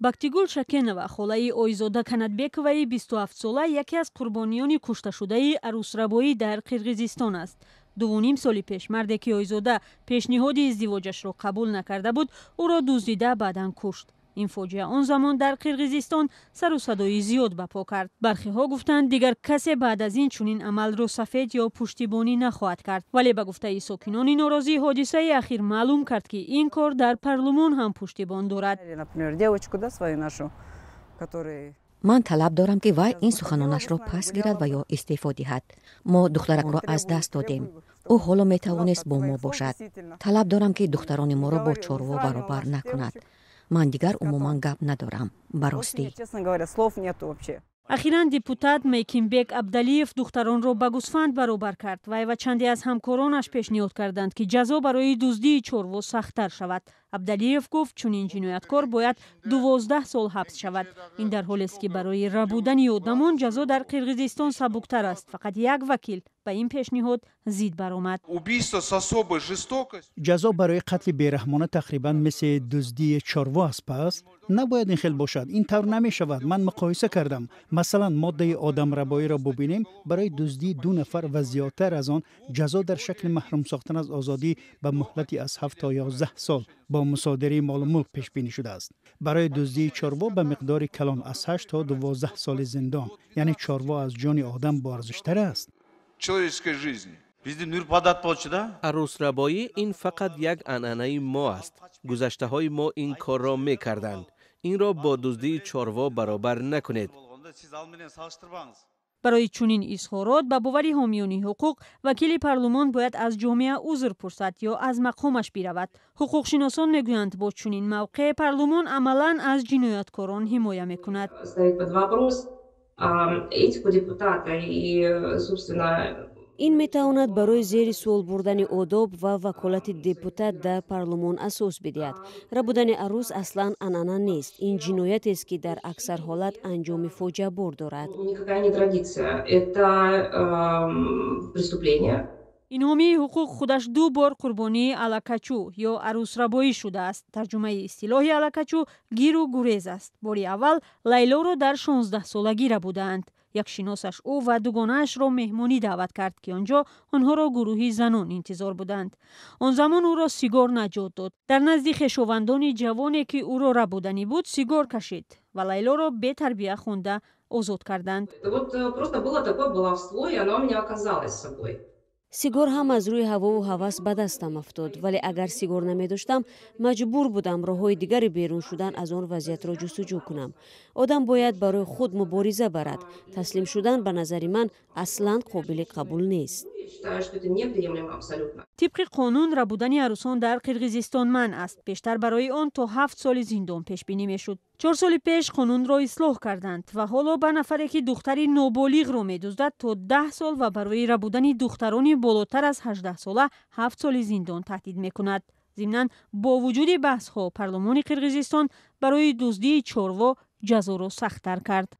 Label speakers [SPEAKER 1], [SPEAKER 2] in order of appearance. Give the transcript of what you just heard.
[SPEAKER 1] Бактигул Шакенова, холаи Ойзода Канатбековаи 27-сола, яке аз қурбониёни кушташудаи арӯсрабоӣ дар Қирғизистон аст. 2,5 соли пеш марде, ки Ойзода пешниҳоди издивоҷашро қабул накарда буд, ӯро дуздида, баъдан кушт. Ин фоҷиа он замон дар Қирғизистон сару садои зиёд ба по кард. Бархеҳо гуфтанд, дигар касе баъд аз ин чунин амалро сафед ё пуштибонӣ нахоҳад кард, вале ба гуфтаи сокинони норозӣ, ҳодисаи ахир маълум кард, ки ин кор дар парлумон ҳам пуштибон дорад.
[SPEAKER 2] Ман талаб дорам, ки вай ин суханонашро пас гирад ва ё истеъфо диҳад. Мо духтаракро аз даст додем. Ӯ ҳоло метавонист бо мо бошад. Талаб дорам, ки духтарони моро бо чорво баробар накунад. Ман дигар умуман гап надорам, ба ростӣ.
[SPEAKER 1] Ахиран депутат Мекимбек Абдалиев духтаронро ба гӯсфанд баробар кард. Вай ва чанде аз ҳамкоронаш пешниҳод карданд, ки ҷазо барои дуздии чорво сахттар шавад. Абдалиев гуфт, чунин ҷинояткор бояд 12 сол ҳабс шавад. Ин дар ҳолест, ки барои рабудани одамон ҷазо дар Қирғизистон сабуктар аст. Фақат як вакил ба ин пешниҳод зид баромад.
[SPEAKER 3] Ҷазо барои қатли бераҳмона тақрибан мисли дуздии чорво аст. Пас набояд ин хел бошад. Ин тавр намешавад. Ман муқоиса кардам. Масалан, моддаи одамрабоиро бубинем: барои дуздии ду нафар ва зиёдтар аз он ҷазо дар шакли маҳрум сохтан аз озодӣ ба муҳлати аз 7 то 11 сол бо мусодираи молу мулк пешбинӣ шудааст. Барои дуздии чорво ба миқдори калон аз 8 то 12 соли зиндон. Яъне чорво аз ҷони одам боарзиштар аст.
[SPEAKER 4] Человеческой жизни.
[SPEAKER 5] Биздин үрп адат болчу да.
[SPEAKER 6] Арӯсрабоӣ ин фақат як анъанаи мо аст. Гузаштаҳои мо ин корро мекарданд. Инро бо дуздии чорво баробар накунед.
[SPEAKER 5] Сиз ал менен салыштырбаңыз.
[SPEAKER 1] Барои чунин изҳорот, ба бовари ҳомиёни ҳуқуқ, вакили парлумон бояд аз ҷомеа узр пурсад ё аз мақомаш биравад. Ҳуқуқшиносон мегӯянд, бо чунин мавқеъ парлумон амалан аз ҷинояткорон ҳимоя мекунад.
[SPEAKER 7] Ставит под вопрос этику депутата и, собственно,
[SPEAKER 8] Ин метавонад барои зери суол бурдани одоб ва ваколати депутат дар парлумон асос бидиҳад. Рабудани арӯс аслан анъана нест, ин ҷиноятест, ки дар аксар ҳолат анҷоми фоҷиабор дорад.
[SPEAKER 7] Никакая не традиция, это преступление.
[SPEAKER 1] Ин ҳомии ҳуқуқ худаш ду бор қурбонии ала качуу ё арӯсрабоӣ шудааст. Тарҷумаи истилоҳи ала качуу гиру гурез аст. Бори аввал Лайлоро дар 16-солагӣ рабудаанд. Як шиносаш ӯ ва дугонаашро меҳмонӣ даъват кард, ки он ҷо онҳоро гурӯҳи занон интизор буданд. Он замон ӯро сигор наҷот дод. Дар назди хешовандони ҷавоне, ки ӯро рабуданӣ буд, сигор кашид ва Лайлоро бетарбия хонда озод карданд.
[SPEAKER 7] Вот просто было такое баловство, и оно у меня оказалось с собой.
[SPEAKER 8] Сигор ҳам аз рӯи ҳавову ҳавас ба дастам афтод, вале агар сигор намедоштам, маҷбур будам роҳҳои дигари берун шудан аз он вазъиятро ҷустуҷӯ кунам. Одам бояд барои худ мубориза барад. Таслим шудан ба назари ман аслан қобили қабул нест.
[SPEAKER 1] Тибқи қонун, рабудани арӯсон дар Қирғизистон манъ аст. Бештар барои он то 7 соли зиндон пешбинӣ мешуд. 4 соли пеш қонунро ислоҳ карданд ва ҳоло ба нафаре, ки духтари ноболиғро медуздад, то 10 сол ва барои рабудани духтарони болотар аз 18-сола 7 соли зиндон таҳдид мекунад. Зимнан, бо вуҷуди баҳсҳо, парлумони Қирғизистон барои дуздии чорво ҷазоро сахттар кард.